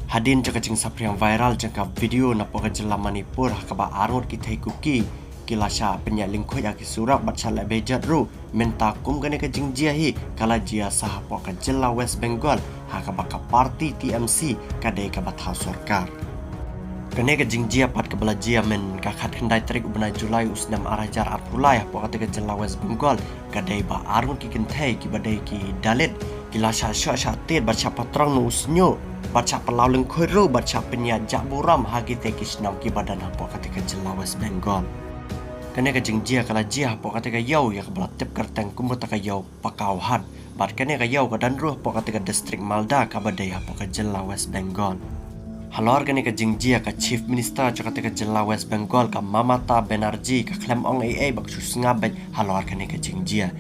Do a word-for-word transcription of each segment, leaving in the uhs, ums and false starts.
Hadien jong ka jingsaphriang viral jong ka video napoh ka jylla Manipur ha kaba arngut ki thei Kuki ki la shah pynïaid lyngkhuid ha ki surok bad shah leh bejot ruh, mynta kum kane ka jingjia hi ka la jia sa hapoh ka jylla West Bengal ha kaba ka parti T M C ka dei kaba thaw sorkar. Kane ka jingjia pat kaba la jia mynta ka khatkhyndai tarik u bnai July u snem ar hajar arphew lai hapoh kata ka jylla West Bengal ka dei ba arngut ki kynthei kiba dei ki Dalit ki la shah shoh shah tied bad shah patrong na u shñiuh bad shah pynlaw lyngkhuid ruh bad shah pynïaid jah burom ha kitei ki shnong kiba don hapoh kata ka jylla West Bengal. Kane ka jingjia ka la jia hapoh kata ka ïew ïa kaba la tip kyrteng kum kata ka ïew Pakauhat. Bad kane ka ïew ka don ruh hapoh kata ka district Malda kaba dei hapoh ka jylla West Bengal. Halor kane ka jingjia ka Chief Minister jong kata ka jylla West Bengal ka Mamata Banerjee ka khlem ong ei ei ba ka shu sngap beit halor kane ka jingjia.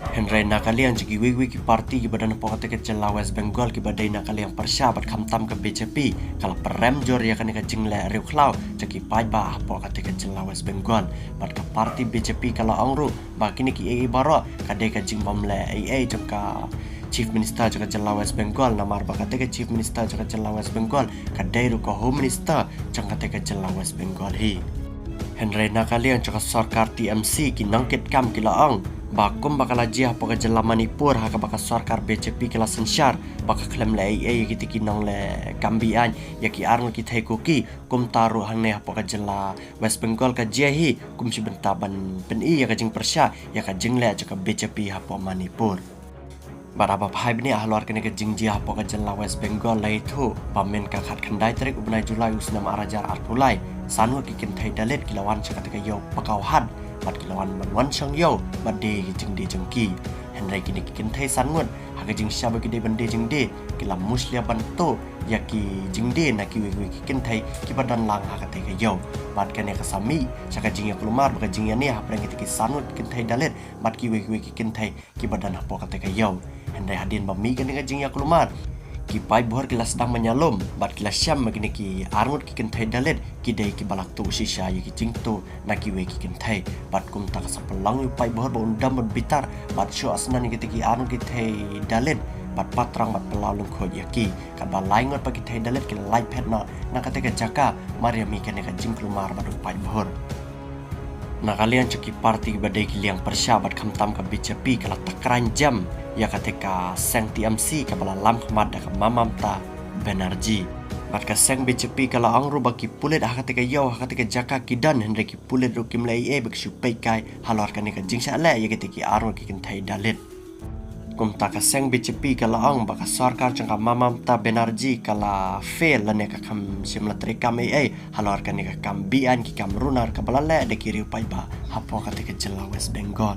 Hynrei na ka liang jong kiwei kiwei ki parti kiba don hapoh kata ka jylla West Bengal kiba dei na ka liang pyrshah bad khamtam ka B J P ka la pyrem jur ïa kane ka jingleh riewkhlaw jong ki paidbah hapoh kata ka jylla West Bengal. Bad ka parti B J P ka la ong ruh ba kine kiei kiei baroh ka dei ka jingbym leh ei ei jong ka Chief Minister jong ka jylla West Bengal, namar ba kata ka Chief Minister jong ka jylla West Bengal ka dei ruh ka Home Minister jong kata ka jylla West Bengal hi. Hynrei na ka liang jong ka sorkar T M C ki nongkitkam ki la ong ba kumba ka la jia hapoh ka jylla Manipur ha kaba ka sorkar B J P ka la synshar ba ka khlem leh ei ei ïa kita ki nongleh kam be-aiñ ïa ki arngut ki thei Kuki, kumta ruh hangne hapoh ka jylla West Bengal ka jia hi kum shi bynta ban pyni ïa ka jingpyrshah ïa ka jingleh jong ka B J P hapoh Manipur. Bad haba phai bniah halor kane ka jingjia hapoh ka jylla West Bengal, la ïathuh ba mynta ka khatkhyndai tarik u bnai July u snem ar hajar arphew lai, san ngut ki kynthei Dalit ki la wan sha kata ka ïew Pakauhat bad ki la wan ban wan shong ïew bad die ki jingdie jong ki. Hynrei kine ki kynthei san ngut ha ka jingshah ba ki dei ban die jingdie ki la mushlia ban tuh ïa ki jingdie na kiwei kiwei ki kynthei kiba don lang ha kata ka ïew. Bad kane ka sa mih sha ka jingïakulmar bad ka jingïaneh hapdeng kita ki san ngut ki kynthei Dalit bad kiwei kiwei ki kynthei kiba don hapoh kata ka ïew. Hynrei hadien ba mih kane ka jingïakulmar, ki paidbah ki la sdang ban ïalum bad ki la shem ba kine ki arngut ki kynthei Dalit ki dei kiba la tuh shisha ïa ki jingtuh na kiwei ki kynthei. Bad kumta ka sa pynlong ïa u paidbah ba un dom bad bitar bad shoh asnan ïa kita ki arngut ki thei Dalit bad patrong bad pynlaw lyngkhuid ïa ki. Katba lai ngut pat ki thei Dalit ki la lait phet noh na kata ka jaka mar ïa mih kane ka jingkulmar bad u paidbah. Na ka liang jong ki parti ba dei ki liang pyrshah bad khamtam ka B J P ka la takran jem ïa kata ka seng T M C kaba la lam khmat da ka Mamata Banerjee. Bad ka seng B J P ka la ong ruh ba ki pulit ha kata ka ïew ha kata ka jaka ki don, hynrei ki pulit ruh kim leh ei ei ba ki shu peit kai halor kane ka jingshah leh ïa kita ki arngut ki kynthei Dalit. Kumta ka seng B J P ka la ong ba ka sorkar jong ka Mamata Banerjee ka la fail lane ka kham shym la treikam ei ei halor kane ka kam be-aiñ ki kam runar kaba la leh da ki riew paidbah hapoh kata ka jylla West Bengal.